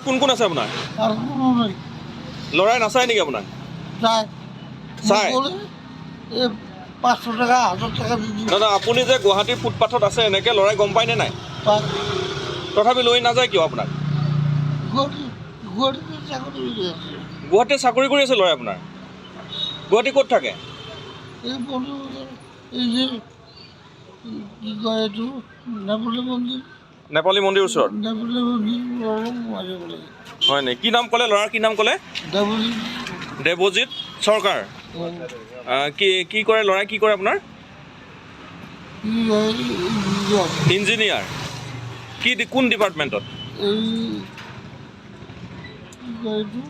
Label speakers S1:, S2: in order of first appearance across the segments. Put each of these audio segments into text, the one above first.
S1: কোন কোন আছে আপোনাৰ?
S2: আৰু কোনো নাই।
S1: ল'ৰাই নাচায় নেকি আপোনাৰ?
S2: যায়।
S1: চাই?
S2: মোক ক'লে, এই 500 টকা 1000 টকা দি দিওঁ।
S1: নহয় নহয়, আপুনি যে গুৱাহাটীৰ ফুটপাথত আছে এনেকৈ, ল'ৰাই গম পায়নে নাই?
S2: পাই।
S1: তথাপি লৈ নাযায় কিয় আপোনাক?
S2: গুৱাহাটীতে চাকৰি কৰি আছে।
S1: গুৱাহাটীত চাকৰি কৰি আছে ল'ৰাই আপোনাৰ? গুৱাহাটী ক'ত থাকে?
S2: এই বন্ধু, এই যে কি কয় এইটো, নেপালী মন্দিৰ।
S1: নেপালী মন্দিৰ ওচৰত?
S2: নেপালী মন্দিৰ অলপ সোমাই যাব লাগে।
S1: হয় নেকি? কি নাম ক'লে ল'ৰাৰ, কি নাম ক'লে?
S2: দেৱজিৎ।
S1: দেৱজিৎ চৰকাৰ। কি কি কৰে ল'ৰাই, কি কৰে আপোনাৰ?
S2: কি ইঞ্জিনিয়াৰ।
S1: ইঞ্জিনিয়াৰ। কি কোন ডিপাৰ্টমেণ্টত?
S2: এই কি কয় এইটো।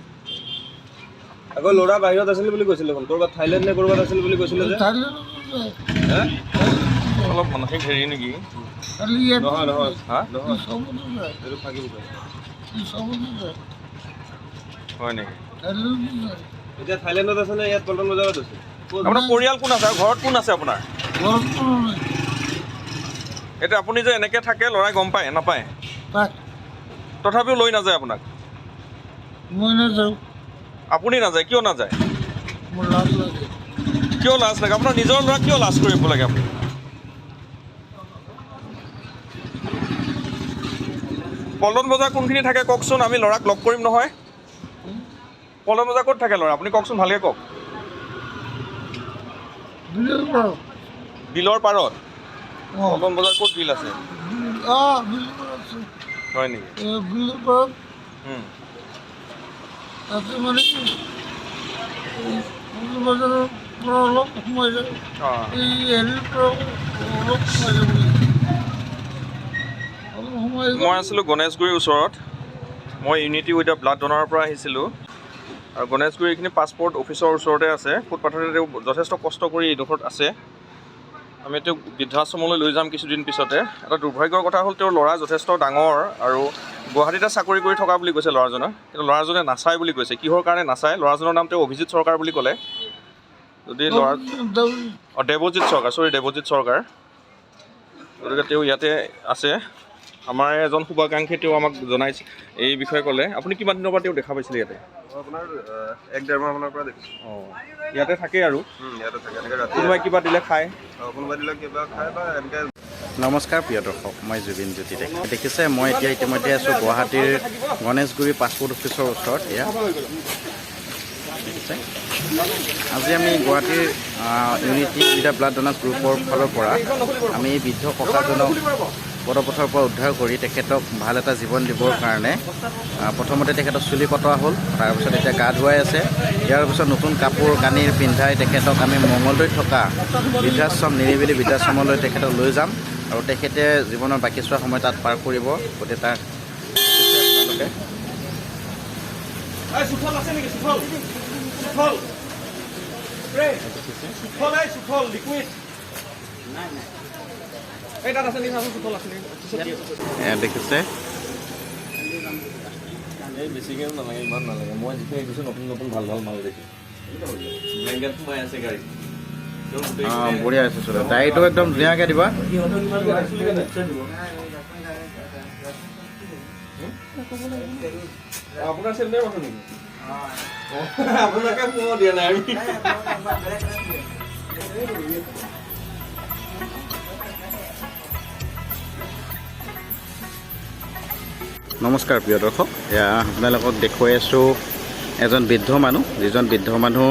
S3: আকৌ ল'ৰা বাহিৰত আছিল বুলি কৈছিলে দেখোন, ক'ৰবাত থাইলেণ্ড নে ক'ৰবাত আছিল বুলি কৈছিলে যে।
S2: থাইলেণ্ডতো যায়।
S3: হে?
S1: অলপ মানসিক হেৰি নেকি?
S2: খালি ইয়াত
S3: নহয় নহয়।
S1: হা?
S3: নহয়।
S2: চবতে যায়।
S3: এইটো ফাঁকি বুজাই।
S2: চবতে যায়।
S1: হয় নেকি?
S2: থাইলেণ্ডতো যায়।
S3: এতিয়া থাইলেণ্ডত আছে নে ইয়াত পল্টন বজাৰত আছে? ক'ত?
S1: আপোনাৰ পৰিয়াল কোন আছে আৰু ঘৰত কোন আছে আপোনাৰ?
S2: ঘৰত কোনো নাই।
S1: এতিয়া আপুনি যে এনেকৈ থাকে, ল'ৰাই গম পায় নাপায়?
S2: তাক।
S1: তথাপিও লৈ নাযায় আপোনাক?
S2: মই নাযাওঁ।
S1: আপুনি নাযায়, কিয় নাযায়?
S2: মোৰ লাজ লাগে।
S1: কিয় লাজ লাগে আপোনাৰ? নিজৰ ল'ৰাক কিয় লাজ কৰিব লাগে আপুনি? পল্টন বজাৰ কোনখিনি থাকে কওকচোন, আমি ল'ৰাক লগ কৰিম নহয়। পল্টন বজাৰ ক'ত থাকে ল'ৰা, আপুনি কওকচোন, ভালকৈ কওক।
S2: বিলৰ পাৰত।
S1: বিলৰ পাৰত?
S2: অঁ।
S1: পল্টন বজাৰ ক'ত বিল আছে?
S2: অঁ, বিলৰ পাৰত আছে।
S1: হয় নেকি?
S2: এই বিলৰ পাৰত। তাতে মানে কি, এই পল্টন বজাৰৰ পৰা অলপ সোমাই যায়। এই হেৰিৰ পৰা অলপ সোমাই যাব লাগে, অলপ সোমাই গ'ল।
S1: মই আছিলোঁ গণেশগুৰিৰ ওচৰত। মই ইউনিটি উইথ the blood ডনাৰৰ পৰা আহিছিলোঁ আৰু গণেশগুৰি এইখিনি পাছপৰ্ট অফিচৰ ওচৰতে আছে। ফুটপাথতে তেওঁ যথেষ্ট কষ্ট কৰি এইডোখৰত আছে। আমি তেওঁক বৃদ্ধাশ্ৰমলৈ লৈ যাম কিছুদিন পিছতে। এটা দুৰ্ভাগ্যৰ কথা হ'ল, তেওঁৰ ল'ৰা যথেষ্ট ডাঙৰ আৰু গুৱাহাটীতে চাকৰি কৰি থকা বুলি কৈছে ল'ৰাজনে, কিন্তু ল'ৰাজনে নাচায় বুলি কৈছে। কিহৰ কাৰণে নাচায়? ল'ৰাজনৰ নাম তেওঁ অভিজিত চৰকাৰ বুলি ক'লে। যদি ল'ৰা
S2: দেৱজিৎ।
S1: অঁ, দেৱজিৎ চৰকাৰ, চৰি, দেৱজিৎ চৰকাৰ। গতিকে তেওঁ ইয়াতে আছে। আমাৰ এজন শুভাকাংক্ষী, তেওঁ আমাক জনাইছে, এই বিষয়ে ক'লে। আপুনি কিমান দিনৰ পৰা তেওঁ দেখা পাইছিলে ইয়াতে?
S3: মই আপোনাৰ এক ডেৰ মাহ মানৰ পৰা দেখিছোঁ।
S1: অঁ, ইয়াতে থাকে আৰু?
S3: ইয়াতে থাকে, এনেকৈ ৰাতি।
S1: কোনোবাই কিবা দিলে খায়?
S3: কোনোবা দিলে কিবা খায় বা এনেকৈ।
S4: নমস্কাৰ প্ৰিয় দৰ্শক, মই জুবিন জ্যোতি ডেকা। দেখিছে, মই এতিয়া ইতিমধ্যে আছোঁ গুৱাহাটীৰ গণেশগুৰি পাছপৰ্ট অফিচৰ ওচৰত। এয়া দেখিছে, আজি আমি গুৱাহাটীৰ unity with the blood donors গ্ৰুপৰ ফালৰ পৰা আমি এই বৃদ্ধ ককাজনক পদপথৰ পৰা উদ্ধাৰ কৰি তেখেতক ভাল এটা জীৱন দিবৰ কাৰণে প্ৰথমতে তেখেতক চুলি কটোৱা হ'ল, তাৰপিছত এতিয়া গা ধুৱাই আছে। ইয়াৰ পিছত নতুন কাপোৰ কানি পিন্ধাই তেখেতক আমি মঙলদৈত থকা বৃদ্ধাশ্ৰম, নিৰিবিলি বৃদ্ধাশ্ৰমলৈ তেখেতক লৈ যাম আৰু তেখেতে জীৱনৰ বাকীছোৱা সময় তাত পাৰ কৰিব। গতিকে তাক দেখিছে আপোনালোকে।
S1: সুফল আছে নেকি? সুফল, সুফল, সুফল, এই সুফল লিকুইড এই তাত আছে নেকি? সুফল আছে নেকি? পিছত দি আছোঁ।
S4: এয়া দেখিছে।
S3: এই বেছিকৈ নালাগে, ইমান নালাগে। মই যিখিনি দেখিছোঁ, নতুন নতুন ভাল ভাল মাল দেখিছোঁ। ব্লেংকেট সোমাই আছে গাড়ীত।
S4: অঁ, বঢ়িয়া হৈছে চুলি। দাড়িটো একদম ধুনীয়াকৈ দিবা।
S1: আপোনাৰ চেণ্ডেল মানুহ নেকি? আপোনাকে সোমাব দিয়া নাই আমি।
S4: নমস্কাৰ প্ৰিয় দৰ্শক, এয়া আপোনালোকক দেখুৱাই আছোঁ এজন বৃদ্ধ মানুহ, যিজন বৃদ্ধ মানুহ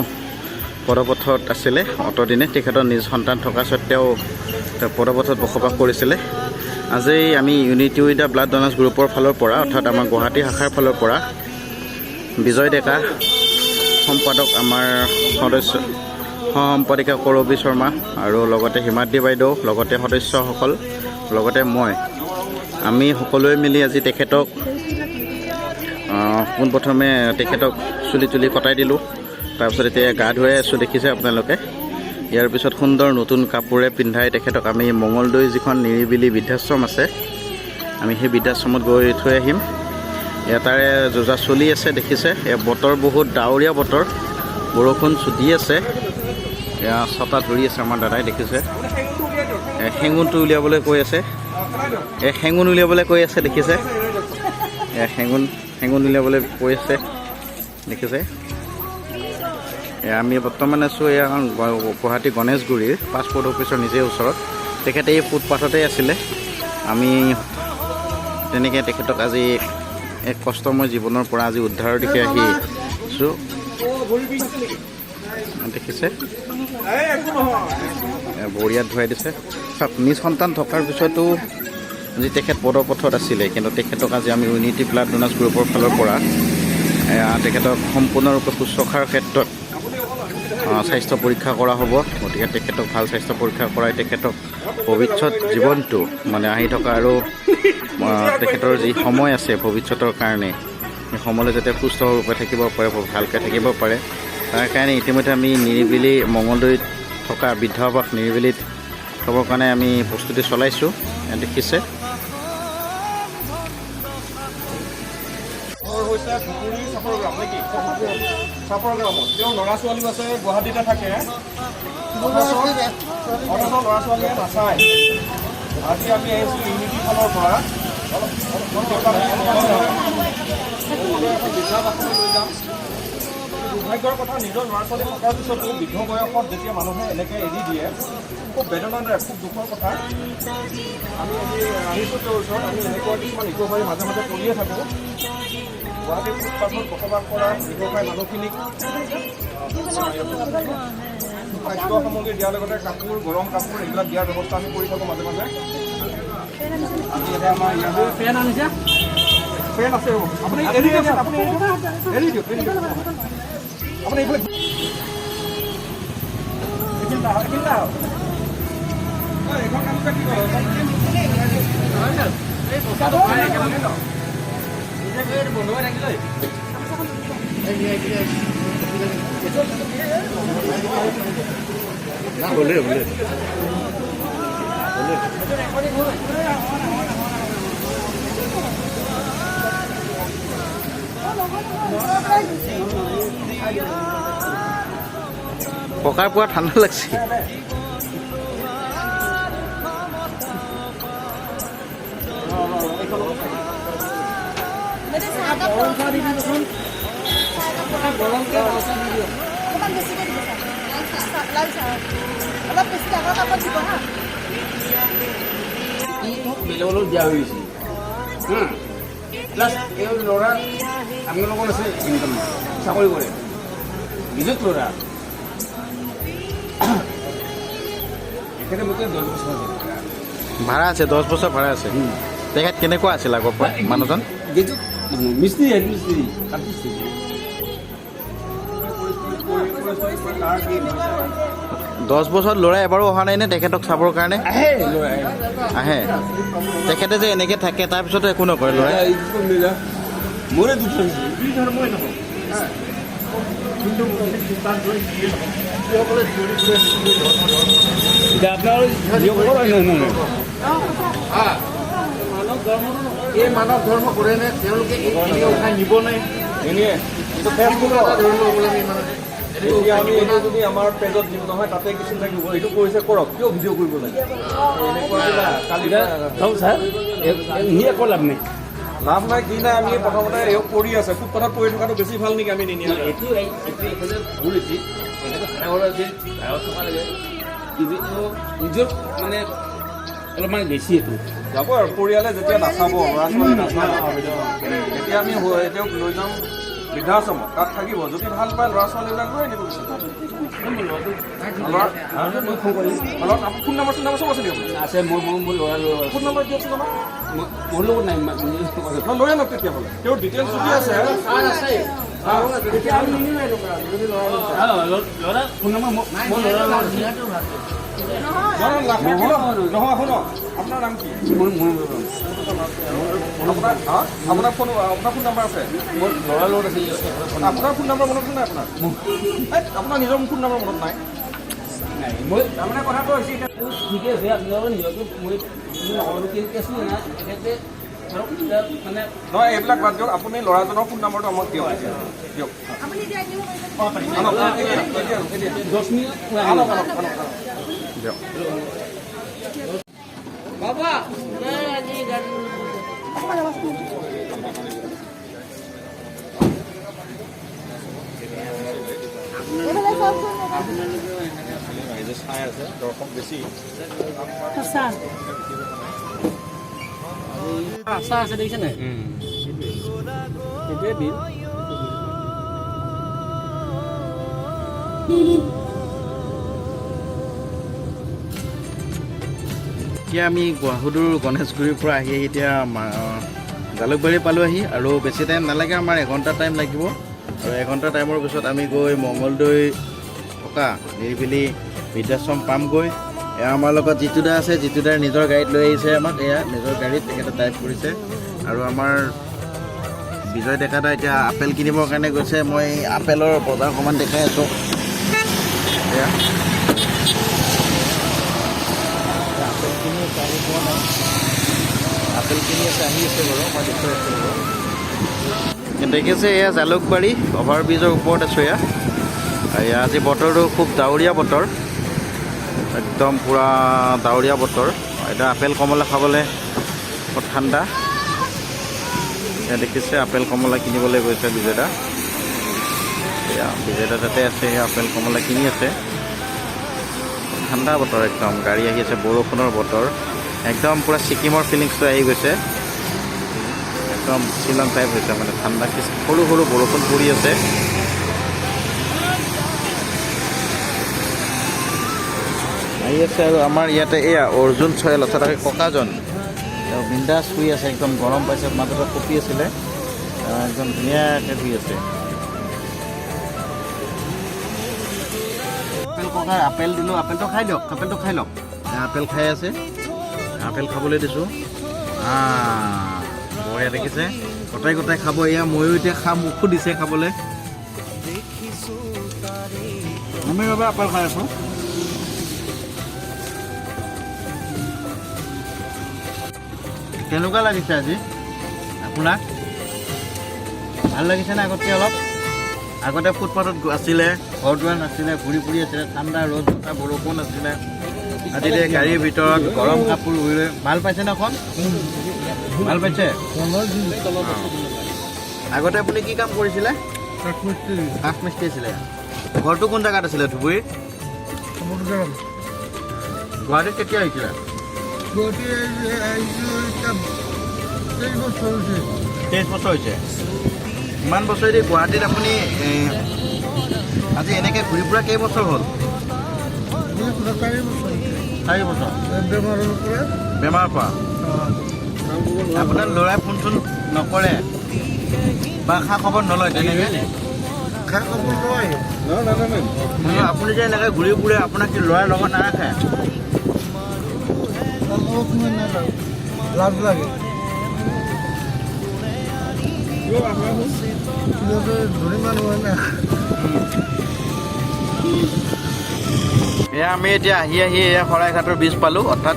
S4: পদপথত আছিলে অতদিনে। তেখেতৰ নিজ সন্তান থকা স্বত্তেও তেওঁ পদপথত বসবাস কৰিছিলে। আজি আমি unity with the blood donors গ্ৰুপৰ ফালৰ পৰা, অৰ্থাৎ আমাৰ গুৱাহাটী শাখাৰ ফালৰ পৰা বিজয় ডেকা সম্পাদক, আমাৰ সদস্য সহ সম্পাদিকা কৰবী শৰ্মা আৰু লগতে হিমাদ্ৰী বাইদেউ, লগতে সদস্যসকল, লগতে মই, আমি সকলোৱে মিলি আজি তেখেতক পোনপ্ৰথমে তেখেতক চুলি তুলি কটাই দিলোঁ। তাৰপিছত এতিয়া গা ধুৱাই আছোঁ, দেখিছে আপোনালোকে। ইয়াৰ পিছত সুন্দৰ নতুন কাপোৰে পিন্ধাই তেখেতক আমি মঙলদৈ যিখন নিৰিবিলি বৃদ্ধাশ্ৰম আছে, আমি সেই বৃদ্ধাশ্ৰমত গৈ থৈ আহিম। এয়া তাৰে যোজা চলি আছে, দেখিছে। এয়া বতৰ বহুত ডাৱৰীয়া বতৰ, বৰষুণ দি আছে। এয়া ছটা ধৰি আছে আমাৰ দাদাই, দেখিছে। এয়া শেঙুনটো উলিয়াবলৈ কৈ আছে, এয়া শেঙুন উলিয়াবলৈ কৈ আছে, দেখিছে। এয়া শেঙুন। শেঙুন উলিয়াবলৈ কৈ আছে, দেখিছে। এয়া আমি বৰ্তমান আছোঁ এয়া গুৱাহাটী গণেশগুৰিৰ পাছপৰ্ট অফিচৰ নিজে ওচৰত। তেখেতে এই ফুটপাথতে আছিলে। আমি তেনেকৈ তেখেতক আজি এক কষ্টময় জীৱনৰ পৰা আজি উদ্ধাৰৰ দিশে আহিছোঁ, দেখিছে। ভৰি হাত ধুৱাই দিছে। চাওক, নিজ সন্তান থকাৰ পিছতো যি তেখেত পদপথত আছিলে, কিন্তু তেখেতক আজি আমি ইউনিটি ব্লাড ডোনাৰ্ছ গ্ৰুপৰ ফালৰ পৰা এয়া তেখেতক সম্পূৰ্ণৰূপে শুশ্ৰূষাৰ ক্ষেত্ৰত স্বাস্থ্য পৰীক্ষা কৰা হ'ব। গতিকে তেখেতক ভাল স্বাস্থ্য পৰীক্ষা কৰাই তেখেতক ভৱিষ্যত জীৱনটো মানে আহি থকা আৰু তেখেতৰ যি সময় আছে ভৱিষ্যতৰ কাৰণে, সেই সময়লৈ যাতে সুস্থৰূপে থাকিব পাৰে, ভালকৈ থাকিব পাৰে, তাৰ কাৰণে ইতিমধ্যে আমি নিৰিবিলি মঙলদৈত থকা বৃদ্ধাৱাস নিৰিবিলিত থ'বৰ কাৰণে আমি প্ৰস্তুতি চলাইছোঁ, দেখিছে।
S1: ঘৰ হৈছে ধুবুৰী চাপৰগ্ৰাম নেকি? চাপৰগ্ৰামত তেওঁৰ ল'ৰা ছোৱালীও আছে, গুৱাহাটীতে থাকে। অথচ ল'ৰা ছোৱালীয়ে নাচায়। আজি আমি আহিছোঁ ইউনিটি ফালৰ পৰা, তেওঁক আমি বৃদ্ধাৱাসলৈ লৈ যাম। দুৰ্ভাগ্যৰ কথা, নিজৰ ল'ৰা ছোৱালী থকাৰ পিছতো বৃদ্ধ বয়সত যেতিয়া মানুহে এনেকৈ এৰি দিয়ে, খুব বেদনাদায়ক, খুব দুখৰ কথা। আমি আজি আহিছোঁ তেওঁৰ ওচৰত। আমি এনেকুৱা কিছুমান ৰিকভাৰী মাজে মাজে কৰিয়ে থাকোঁ। গুৱাহাটীৰ ফুটপাথত বসবাস কৰা ব্যৱসায় মানুহখিনিক খাদ্য সামগ্ৰী দিয়াৰ লগতে কাপোৰ, গৰম কাপোৰ এইবিলাক দিয়াৰ ব্যৱস্থা আমি কৰি থাকোঁ মাজে মাজে। আজি এতিয়া আমাৰ ইয়াত
S5: ফেন আনিছে।
S1: ফেন আছে। আপুনি এৰি দিয়ক, আপুনি এৰি দিয়ক, এৰি দিয়ক, এৰি দিয়ক। আপুনি এইফালে এইখিনিতে আহক, এইখিনিতে আহক। ঐ, এইখন গামোচা কি কৰে? একেলগে ন?
S5: বন্ধ হৈ থাকিলে।
S4: পকাৰ পুৰা ঠাণ্ডা লাগছে।
S6: অকণমান বেছিকৈ দিব চাহ, লাল চাহ অলপ বেছি ডাঙৰ কাপত দিব হা।
S5: বেলেগলৈ দিয়া হৈ গৈছে। প্লাছ এই ল'ৰা আপোনালোকৰ আছে, ইনকাম চাকৰি কৰে, নিজৰ ল'ৰা। এখেতে মোতকৈ 10 বছৰ আছে।
S4: ভাড়া আছে, 10 বছৰ ভাড়া আছে। তেখেত কেনেকুৱা আছিল আগৰ পৰা মানুহজন?
S5: যিটো মানুহ মিস্ত্ৰী, হেড মিস্ত্ৰী, কাঠ মিস্ত্ৰী।
S4: 10 বছৰত ল'ৰা এবাৰো অহা নাই নে তেখেতক চাবৰ কাৰণে?
S5: আহে, ল'ৰা।
S4: আহে। তেখেতে যে এনেকৈ থাকে, তাৰপিছতো একো নকৰে ল'ৰাই?
S5: মোৰে দুটা হৈছে।
S1: যি ধৰ্মই নহওক, হিন্দু, মুছলিম, খ্ৰীষ্টান, জৈন যিয়ে নহওক, যিসকলে চিঞৰি ফুৰে হিন্দু ধৰ্ম ধৰ্ম।
S5: এতিয়া আপোনাৰ নহয়।
S4: এই মানৱ ধৰ্ম কৰে নে তেওঁলোকে? এইখিনি উঠাই নিবনে?
S1: নিনিয়ে। এইটো ফেচবুকত এতিয়া আমি এইটো যদি আমাৰ পেজত দিম নহয়, তাতে কিছুমান থাকিব, এইটো কৰিছে কৰক, কিয় ভিডিঅ' কৰিব লাগে, এনেকুৱা কিবা কালি।
S5: চাওক ছাৰ, নি একো লাভ নাই।
S1: লাভ নাই কি নাই। আমি প্ৰথমতে এওঁ পৰি আছে, ফুটপাথত পৰি থকাটো বেছি ভাল নেকি আমি নিনিয়া?
S5: এইটো এইফালে ভুল হৈছে। এনেকৈ ভাড়া ঘৰ আছিল, ভাড়া থকা লাগে, কিন্তু এইটো নিজৰ মানে অলপমান বেছি এইটো।
S1: যাব আৰু পৰিয়ালে যেতিয়া নাচাব, ল'ৰা ছোৱালী নাচাব, তেতিয়া আমি তেওঁক লৈ যাম বৃদ্ধাশ্ৰমত, তাত থাকিব। যদি ভাল পায়, ল'ৰা ছোৱালীবিলাক লৈ আনিব। ল'ৰা
S5: মই ফোন কৰিম।
S1: ল'ৰা ফোন নম্বৰ চোন নম্বৰ চব আছে নেকি আপোনাৰ?
S5: আছে, মোৰ ল'ৰা
S1: ফোন নম্বৰ দিয়কচোন আমাক।
S5: মোৰ লগত নাই।
S1: নহয়, লৈ আনক তেতিয়াহ'লে। তেওঁৰ ডিটেইলছ যদি আছে।
S5: ল'ৰা ফোন নম্বৰ মোৰ ল'ৰাৰ লগত আছে।
S1: নহয়, নহয়, শুনক, আপোনাৰ নাম কি?
S5: মোৰ
S1: আপোনাৰ হা? আপোনাৰ ফোন নাম্বাৰ আছে?
S5: মোৰ ল'ৰাৰ লগত আছে।
S1: আপোনাৰ ফোন নাম্বাৰ মনত আছে নাই আপোনাৰ? এই, আপোনাৰ নিজৰ ফোন নাম্বাৰ মনত নাই?
S5: নাই, মই তাৰমানে কথাটো হৈছে, এতিয়া ঠিকে আছে, আপোনালোকৰ নিজকে মই নকৰোঁ, কিন্তু কেছটো নাই তেখেতে ধৰক এতিয়া মানে।
S1: নহয়, এইবিলাক বাদ দিয়ক। আপুনি ল'ৰাজনৰ ফোন নাম্বাৰটো আমাক দিয়ক এতিয়া, দিয়ক।
S6: আপুনি এতিয়া দিব পাৰিব।
S1: আনক, এতিয়া, এতিয়া, এতিয়া।
S5: 10 মিনিট।
S1: আনক, আনক, আনক, আনক।
S4: দিয়ক।
S5: বাবা।
S3: ৰাইজে চাই আছে, দৰ্শক বেছি।
S6: সঁচা।
S5: আশা আছে, দেখিছে নাই? সেইটোৱে বিল।
S4: এতিয়া আমি গুৱাহাটীৰ গণেশগুৰিৰ পৰা আহি আহি এতিয়া জালুকবাৰী পালোঁ আহি। আৰু বেছি টাইম নালাগে, আমাৰ এঘণ্টা টাইম লাগিব। আৰু এঘণ্টা টাইমৰ পিছত আমি গৈ মঙলদৈ থকা নিৰিবিলি বৃদ্ধাশ্ৰম পামগৈ। এয়া আমাৰ লগত জিতুদা আছে। জিতুদাৰ নিজৰ গাড়ীত লৈ আহিছে আমাক। এয়া নিজৰ গাড়ীত তেখেতে ড্ৰাইভ কৰিছে। আৰু আমাৰ বিজয় ডেকা দা এতিয়া আপেল কিনিবৰ কাৰণে গৈছে। মই আপেলৰ বজাৰ অকণমান দেখাই আছোঁ। এয়া আপেল কিনি আছে, আহি পোৱা নাই। আপেল কিনি আছে, আহি আছে বাৰু, মই দেখুৱাই আছোঁ বাৰু। দেখিছে, এয়া জালুকবাৰী অভাৰ ব্ৰিজৰ ওপৰত আছোঁ। এয়া এয়া আজি বতৰটো খুব ডাৱৰীয়া বতৰ, একদম পূৰা ডাৱৰীয়া বতৰ। এতিয়া আপেল কমলা খাবলৈ বৰ ঠাণ্ডা। এয়া দেখিছে, আপেল কমলা কিনিবলৈ গৈছে বিজয়দা। এয়া বিজয়দা তাতে আছে, এয়া আপেল কমলা কিনি আছে। ঠাণ্ডা বতৰ একদম, গাড়ী আহি আছে, বৰষুণৰ বতৰ, একদম পূৰা ছিকিমৰ ফিলিংছটো আহি গৈছে। একদম শ্বিলং টাইপ হৈছে, মানে ঠাণ্ডা, সৰু সৰু বৰষুণ পৰি আছে। আহি আছে। আৰু আমাৰ ইয়াতে এয়া অৰ্জুন চয়েল, অৰ্থাৎ এই ককাজন, তেওঁ বিন্দাছ শুই আছে। একদম গৰম পাইছে, মাজতে কঁপি আছিলে, একদম ধুনীয়াকৈ শুই আছে। আপেল ককাই আপেল দিলোঁ, আপেলটো খাই দিয়ক, আপেলটো খাই লওক। আপেল খাই আছে, আপেল খাবলৈ দিছোঁ। বঢ়িয়া, দেখিছে, গোটাই গোটাই খাব। এয়া ময়ো এতিয়া খাম, মোকো দিছে খাবলৈ। আমি ৰ'বা, আপেল খাই আছোঁ। কেনেকুৱা লাগিছে আজি আপোনাক? ভাল লাগিছেনে আগতকৈ অলপ? আগতে ফুটপাথত আছিলে, ঘৰ দুৱাৰ নাছিলে, ঘূৰি ফুৰি আছিলে, ঠাণ্ডা, ৰ'দ, বতাহ, বৰষুণ আছিলে। আজি এতিয়া গাড়ীৰ ভিতৰত গৰম কাপোৰ উৰি লৈ ভাল পাইছেনে অকণ? ভাল পাইছে? আগতে আপুনি কি কাম কৰিছিলে? কাঠ মিস্ত্ৰী আছিলে। ঘৰটো কোন জেগাত আছিলে? ধুবুৰীৰ। গুৱাহাটীত কেতিয়া আহিছিলে? 23 বছৰ হৈছে। ইমান বছৰেদি গুৱাহাটীত আপুনি আজি এনেকৈ ঘূৰি ফুৰা কেইবছৰ হ'ল? 4 বছৰ। বেমাৰৰ পৰা। আপোনাৰ ল'ৰাই ফোন চোন নকৰে বা খা খবৰ নলয় তেনেকৈ? নহয়, আপুনি যে এনেকৈ ঘূৰি ফুৰে, আপোনাক কি ল'ৰাৰ লগত নাৰাখে?
S2: লাজ লাগে, সিহঁতে ধনী মানুহ হয় না।
S4: এয়া আমি এতিয়া আহি আহি এয়া শৰাইঘাটৰ ব্ৰিজ পালোঁ। অৰ্থাৎ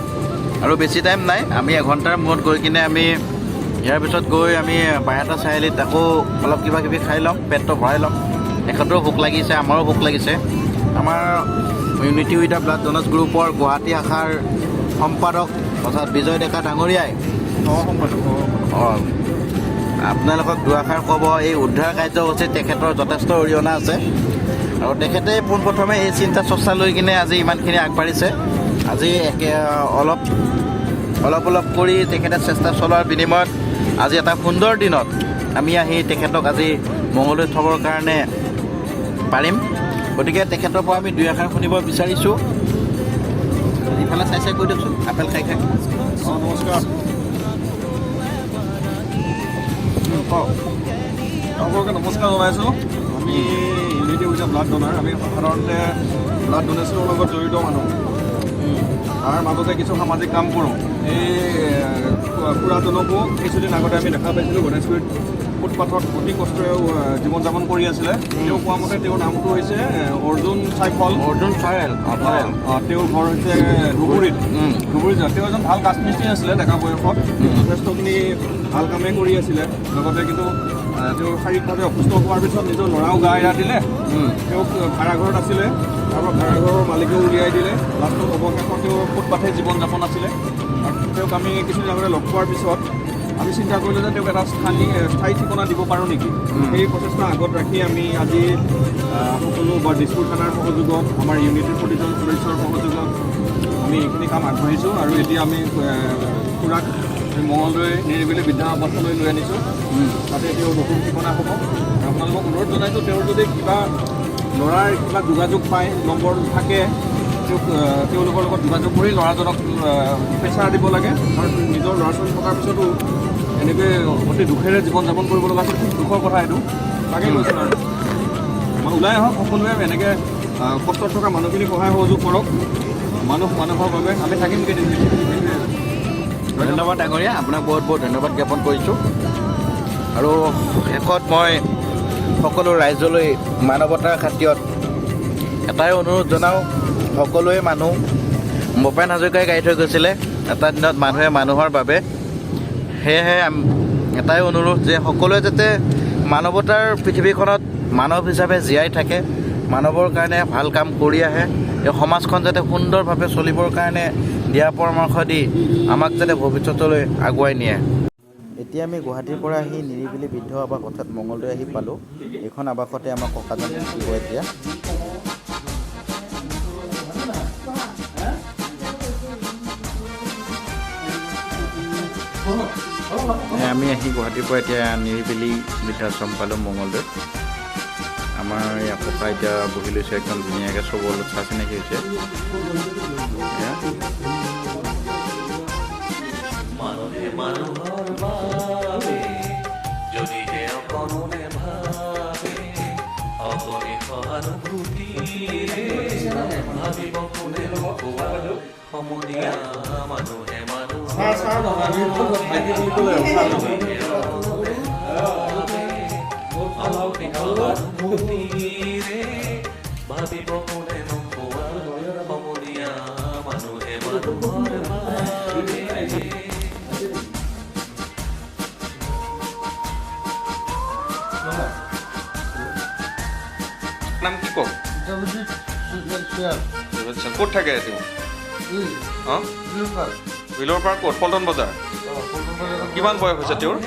S4: আৰু বেছি টাইম নাই। আমি এঘণ্টাৰ মূৰত গৈ কিনে আমি ইয়াৰ পিছত গৈ আমি বাইহাটা চাৰিআলিত আকৌ অলপ কিবা কিবি খাই ল'ম, পেটটো ভৰাই ল'ম। তেখেতৰো ভোক লাগিছে, আমাৰো ভোক লাগিছে। আমাৰ unity with the blood donors গ্ৰুপৰ গুৱাহাটী শাখাৰ সম্পাদক অৰ্থাৎ বিজয় ডেকা ডাঙৰীয়াই আপোনালোকক দুআষাৰ ক'ব। এই উদ্ধাৰ কাৰ্যসূচীত তেখেতৰ যথেষ্ট অৰিহণা আছে আৰু তেখেতে পোনপ্ৰথমে এই চিন্তা চৰ্চা লৈ কিনে আজি ইমানখিনি আগবাঢ়িছে। আজি একে অলপ অলপ অলপ কৰি তেখেতে চেষ্টা চলোৱাৰ বিনিময়ত আজি এটা সুন্দৰ দিনত আমি আহি তেখেতক আজি মঙলদৈত থ'বৰ কাৰণে পাৰিম। গতিকে তেখেতৰ পৰা আমি দুই এষাৰ শুনিব বিচাৰিছোঁ। ইফালে চাই চাই কৈ দিয়কচোন, আপেল খাই খাই।
S1: নমস্কাৰ।
S4: কওক।
S1: সকলোকে নমস্কাৰ জনাইছোঁ। আমি unity with the blood donor, আমি সাধাৰণতে ব্লাড ডনেশ্যনৰ লগত জড়িত মানুহ, তাৰ মাজতে কিছু সামাজিক কাম কৰোঁ। এই খুৰাজনকো কিছুদিন আগতে আমি দেখা পাইছিলোঁ গণেশগুৰিত ফুটপাথত অতি কষ্টৰে জীৱন যাপন কৰি আছিলে। তেওঁ কোৱা মতে তেওঁৰ নামটো হৈছে অৰ্জুন চাইফল।
S4: অৰ্জুন চয়েল।
S1: তেওঁৰ ঘৰ হৈছে ধুবুৰীত। ধুবুৰীত তেওঁ এজন ভাল কাঠমিস্ত্ৰী আছিলে। ডেকা বয়সত যথেষ্টখিনি ভাল কামেই কৰি আছিলে লগতে, কিন্তু তেওঁ শাৰীৰিকভাৱে অসুস্থ হোৱাৰ পিছত নিজৰ ল'ৰাও গা এৰা দিলে। তেওঁক ভাড়াঘৰত আছিলে, তাৰপৰা ভাড়াঘৰৰ মালিকেও উলিয়াই দিলে। লাষ্টত অৱশেষত তেওঁ ফুটপাথে জীৱন যাপন আছিলে। আৰু তেওঁক আমি কিছুদিন আগতে লগ পোৱাৰ পিছত আমি চিন্তা কৰিলোঁ যে তেওঁক এটা স্থায়ী ঠিকনা দিব পাৰোঁ নেকি। সেই প্ৰচেষ্টা আগত ৰাখি আমি আজি সকলো বা দিছপুৰ থানাৰ সহযোগত, আমাৰ ইউনিটিৰ প্ৰতিজন সদস্যৰ সহযোগত আমি এইখিনি কাম আগবাঢ়িছোঁ। আৰু এতিয়া আমি খুৰাক মঙলদৈ নিৰিবিলি বৃদ্ধা আৱাসলৈ লৈ আনিছোঁ। তাতে তেওঁৰ নতুন ঠিকনা হ'ব। আপোনালোকক অনুৰোধ জনাইছোঁ, তেওঁৰ যদি কিবা ল'ৰাৰ কিবা যোগাযোগ পায়, নম্বৰ থাকে, তেওঁক তেওঁলোকৰ লগত যোগাযোগ কৰি ল'ৰাজনক প্ৰেছাৰ দিব লাগে। কাৰণ নিজৰ ল'ৰা ছোৱালী থকাৰ পিছতো এনেকৈ অতি দুখেৰে জীৱন যাপন কৰিব লগা হৈছে, খুব দুখৰ কথা এইটো। তাকে কৈছোঁ আৰু মই, ওলাই আহক সকলোৱে, এনেকৈ কষ্টত থকা মানুহখিনিক সহায় সহযোগ কৰক। মানুহ মানুহৰ বাবে আমি থাকিম কেইদিন, সেইটোৱে।
S4: ধন্যবাদ ডাঙৰীয়া, আপোনাক বহুত বহুত ধন্যবাদ জ্ঞাপন কৰিছোঁ। আৰু শেষত মই সকলো ৰাইজলৈ মানৱতাৰ খাতিৰত এটাই অনুৰোধ জনাওঁ, সকলোৱে মানুহ। ভূপেন হাজৰিকাই গাই থৈ গৈছিলে এটা দিনত মানুহে মানুহৰ বাবে। সেয়েহে এটাই অনুৰোধ যে সকলোৱে যাতে মানৱতাৰ পৃথিৱীখনত মানৱ হিচাপে জীয়াই থাকে, মানৱৰ কাৰণে ভাল কাম কৰি আহে, এই সমাজখন যাতে সুন্দৰভাৱে চলিবৰ কাৰণে দিয়া পৰামৰ্শ দি আমাক যাতে ভৱিষ্যতলৈ আগুৱাই নিয়ে। এতিয়া আমি গুৱাহাটীৰ পৰা আহি নিৰিবিলি বৃদ্ধ আৱাস অৰ্থাৎ মঙলদৈ আহি পালোঁ। এইখন আৱাসতে আমাৰ ককাজন থাকিব এতিয়া। আমি আহি গুৱাহাটীৰ পৰা এতিয়া নিৰিবিলি বৃদ্ধাশ্ৰম পালোঁ মঙলদৈত। আমাৰ এই ককা এতিয়া বহি লৈছে একদম ধুনীয়াকৈ, চবৰ লগত চা চিনাকি হৈছে। এয়া।
S7: মানুহে মানুহৰ বাবে যদিহে অকণো নেভাবে, অকণি সহানুভূতিৰে ভাবিব কোনে নোকোৱা সমনীয়া। মানুহে মানুহৰ অকণি সহানুভূতিৰে ভাবিব কোনে নোকোৱা সমনীয়া। মানুহে মানুহৰ বাবে।
S1: নাম কি কওক?
S2: দেৱজিৎ শ্বেয়াৰ।
S1: ক'ত থাকে তেওঁ?
S2: এই
S1: অঁ।
S2: বিলপাৰ।
S1: বিলৰ পাৰ ক'ত? পল্টন বজাৰ? কিমান বয়স হৈছে তেওঁৰ?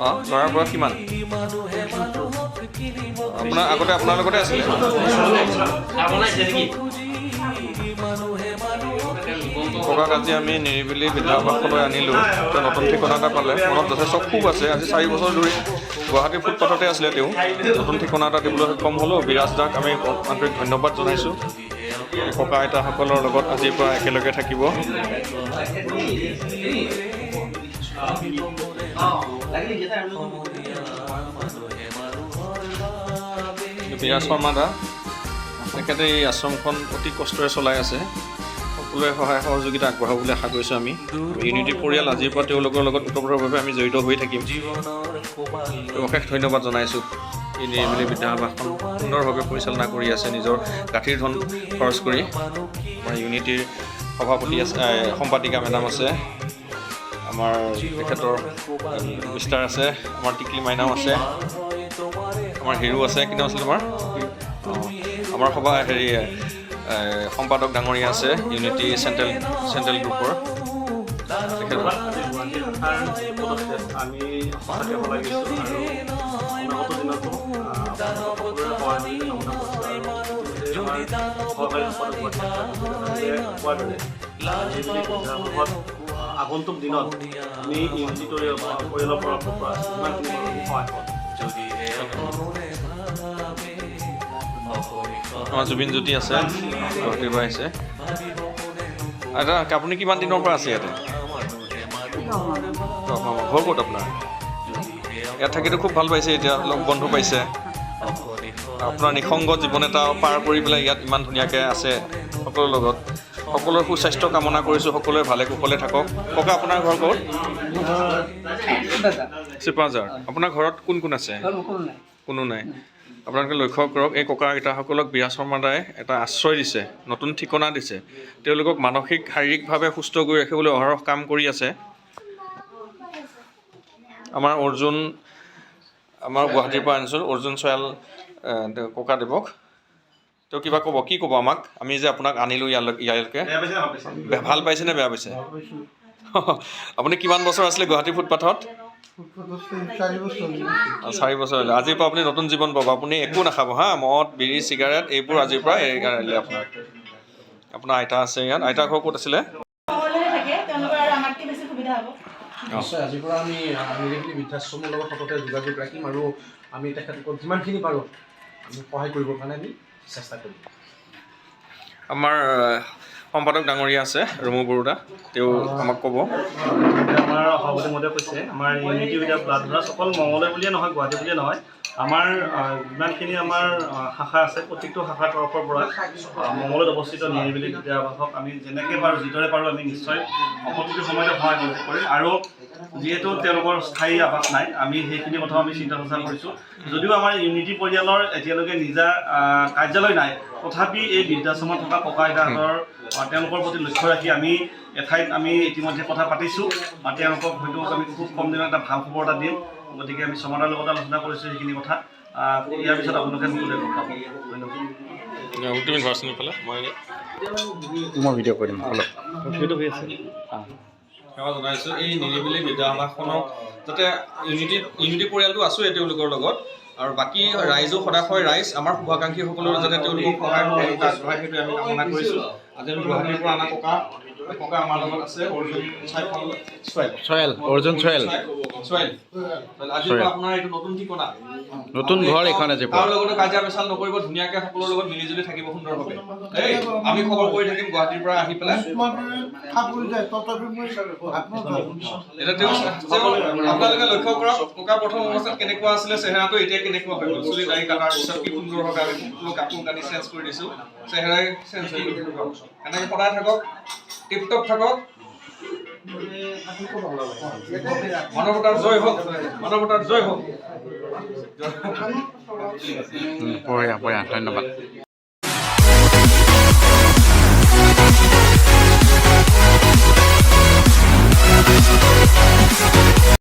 S1: অঁ, ল'ৰাৰ বয়স কিমান? আপোনাৰ আগতে আপোনাৰ লগতে আছিলে। ককাক আজি আমি নিৰিবিলি বৃদ্ধাবাসলৈ আনিলোঁ। তেওঁ নতুন ঠিকনা এটা পালে, মনত যথেষ্ট ক্ষোভ আছে। আজি 4 বছৰ ধৰি গুৱাহাটীৰ ফুটপাথতে আছিলে তেওঁ। নতুন ঠিকনা এটা দিবলৈ সক্ষম হ'লোঁ। বিৰাজ দাক আমি আন্তৰিক ধন্যবাদ জনাইছোঁ। ককা আইতাসকলৰ লগত আজিৰ পৰা একেলগে থাকিব। বিৰাজ শৰ্মা দা, তেখেতে এই আশ্ৰমখন অতি কষ্টৰে চলাই আছে। সকলোৱে সহায় সহযোগিতা আগবঢ়াব বুলি আশা কৰিছোঁ। আমি ইউনিটি পৰিয়াল আজিৰ পৰা তেওঁলোকৰ লগত ওতঃপ্ৰোতভাৱে আমি জড়িত হৈ থাকিম। অশেষ ধন্যবাদ জনাইছোঁ। এই নিৰিবিলি বৃদ্ধাবাসখন সুন্দৰভাৱে পৰিচালনা কৰি আছে নিজৰ গাঁঠিৰ ধন খৰচ কৰি। আমাৰ ইউনিটিৰ সভাপতি আছে, সম্পাদিকা মেডাম আছে, আমাৰ তেখেতৰ মিষ্টাৰ আছে, আমাৰ টিকলি মাইনাও আছে, আমাৰ হিৰো আছে। কি নাম আছিল তোমাৰ? অঁ, আমাৰ সভা হেৰি সম্পাদক ডাঙৰীয়া আছে ইউনিটি চেণ্ট্ৰেল গ্ৰুপৰ তেখেত।
S8: আমি সঁচাকৈ শলাগিছোঁ আৰু অনাগত দিনতো সকলোৰে সহায় কামনা কৰিছোঁ। আৰু আমাৰ সহকাৰী সম্পাদক কোৱাৰ দৰে বৃদ্ধাশ্ৰমত আগন্তুক দিনত আমি ইউনিটি পৰিয়ালৰ পৰা যিমানখিনি পাৰোঁ আমি সহায় কৰিম।
S1: আমাৰ জুবিন জ্যোতি আছে, গুৱাহাটীৰ পৰা আহিছে। আইতা, আপুনি কিমান দিনৰ পৰা আছে ইয়াতে? ঘৰ ক'ত আপোনাৰ? ইয়াত থাকিতো খুব ভাল পাইছে, এতিয়া লগ বন্ধু পাইছে। আপোনাৰ নিসংগ জীৱন এটা পাৰ কৰি পেলাই ইয়াত ইমান ধুনীয়াকৈ আছে সকলোৰ লগত। সকলোৰে সুস্বাস্থ্য কামনা কৰিছোঁ, সকলোৱে ভালে কুশলে থাকক। ককা, আপোনাৰ ঘৰ ক'ত? চিপাঝাৰ। আপোনাৰ ঘৰত কোন কোন আছে? কোনো নাই। আপোনালোকে লক্ষ্য কৰক, এই ককা আইতাসকলক বিৰাজ শৰ্মা দাই এটা আশ্ৰয় দিছে, নতুন ঠিকনা দিছে। তেওঁলোকক মানসিক শাৰীৰিকভাৱে সুস্থ কৰি ৰাখিবলৈ অহৰহ কাম কৰি আছে। আমাৰ অৰ্জুন, আমাৰ গুৱাহাটীৰ পৰা আনিছোঁ অৰ্জুন চয়াল ককাদেৱক। তেওঁ কিবা ক'ব? কি ক'ব আমাক? আমি যে আপোনাক আনিলোঁ ইয়ালৈকে, ভাল পাইছে নে বেয়া পাইছে? আপুনি কিমান বছৰ আছিলে গুৱাহাটী ফুটপাথত?
S2: 4 বছৰ।
S1: 4 বছৰ হ'লে। আজিৰ পৰা আপুনি নতুন জীৱন পাব। আপুনি একো নাখাব হা, মদ, বিড়ি, চিগাৰেট এইবোৰ আজিৰ পৰা এৰিলে। আপোনাৰ আপোনাৰ আইতা আছে ইয়াত। আইতা ঘৰ ক'ত আছিলে?
S6: মঙলদৈতে থাকে তেওঁলোকৰ আৰু আমাতকৈ বেছি সুবিধা হ'ব।
S8: নিশ্চয়, আজিৰ পৰা আমি নিৰিবিলি বৃদ্ধাশ্ৰমৰ লগত সততে যোগাযোগ ৰাখিম আৰু আমি তেখেতলোকক যিমানখিনি পাৰোঁ আমি সহায় কৰিবৰ কাৰণে আমি চেষ্টা কৰিম।
S1: আমাৰ সম্পাদক ডাঙৰীয়া আছে, ৰুমু বৰুৱা, তেওঁ আমাক ক'ব।
S8: আমাৰ সভাপতি মহোদয়ে কৈছে, আমাৰ ইউনিটি উইথ ব্লাড ডনাৰ্ছ অকল মঙলদৈ বুলিয়ে নহয়, গুৱাহাটী বুলিয়ে নহয়, আমাৰ যিমানখিনি আমাৰ শাখা আছে, প্ৰত্যেকটো শাখাৰ তৰফৰ পৰা মঙলদৈত অৱস্থিত নিৰিবিলি বৃদ্ধাবাসক আমি যেনেকৈ পাৰোঁ, যিদৰে পাৰোঁ, আমি নিশ্চয় প্ৰতিটো সময়তে সহায় কৰিম। আৰু যিহেতু তেওঁলোকৰ স্থায়ী আৱাস নাই, আমি সেইখিনি কথাও আমি চিন্তা চৰ্চা কৰিছোঁ। যদিও আমাৰ ইউনিটি পৰিয়ালৰ এতিয়ালৈকে নিজা কাৰ্যালয় নাই, তথাপি এই বৃদ্ধাশ্ৰমত থকা ককা আইতাহঁতৰ তেওঁলোকৰ প্ৰতি লক্ষ্য ৰাখি আমি এঠাইত আমি ইতিমধ্যে কথা পাতিছোঁ আৰু তেওঁলোকক হয়তো আমি খুব কম দিনত এটা ভাল খবৰ এটা দিম। গতিকে আমি শৰ্মাদাৰ লগত আলোচনা কৰিছোঁ সেইখিনি কথা। ইয়াৰ পিছত আপোনালোকে সকলোৱে গম পাব। ধন্যবাদ।
S1: তুমি ধৰাচোন এইফালে, মই
S4: মই ভিডিঅ' কৰি দিম অলপ।
S8: সেইটো হৈ আছে।
S1: সেৱা জনাইছোঁ এই নিৰিবিলি বৃদ্ধাবাসখনক, যাতে ইউনিটি ইউনিটি পৰিয়ালটো আছোঁৱেই তেওঁলোকৰ লগত আৰু বাকী ৰাইজো, সদাশয় ৰাইজ, আমাৰ শুভাকাংক্ষীসকলেও যাতে তেওঁলোকক সহায় সহযোগিতা আগবঢ়ায়, সেইটোৱে আমি কামনা কৰিছোঁ। আজি আমি গুৱাহাটীৰ পৰা অনা ককা ককা আমাৰ লগত আছে, অৰ্জুন চাইফল চুৱেল।
S4: চয়েল, অৰ্জুন চয়েল।
S1: চুৱেল। আজিৰ পৰা আপোনাৰ এইটো নতুন ঠিকনা।
S4: নতুন ঘৰ এইখন আজিৰ পৰা।
S1: কাৰো লগতো কাজিয়া পেচাল নকৰিব, ধুনীয়াকে সকলোৰ লগত মিলি জুলি থাকিব সুন্দৰভাৱে। এই আমি খবৰ কৰি থাকিম গুৱাহাটীৰ পৰা আহি পেলাই।
S2: থাপুৰি যায়, তথাপি মই হাত নধৰোঁ।
S1: এতিয়া তেওঁ তেওঁ আপোনালোকে লক্ষ্য কৰক, ককা প্ৰথম অৱস্থাত কেনেকুৱা আছিলে চেহেৰাটো, এতিয়া কেনেকুৱা হৈ গ'ল। চুলি দাড়ি কটাৰ পিছত কি সুন্দৰভাৱে আমি সকলো কাপোৰ কানি চেঞ্জ কৰি দিছোঁ, চেহেৰাই চেঞ্জ হৈ গ'ল। এনেকৈ সদায় থাকক, টিপটপ থাকক। মানৱতাৰ জয় হওক, মানৱতাৰ জয় হওক।
S4: বঢ়িয়া বঢ়িয়া, ধন্যবাদ।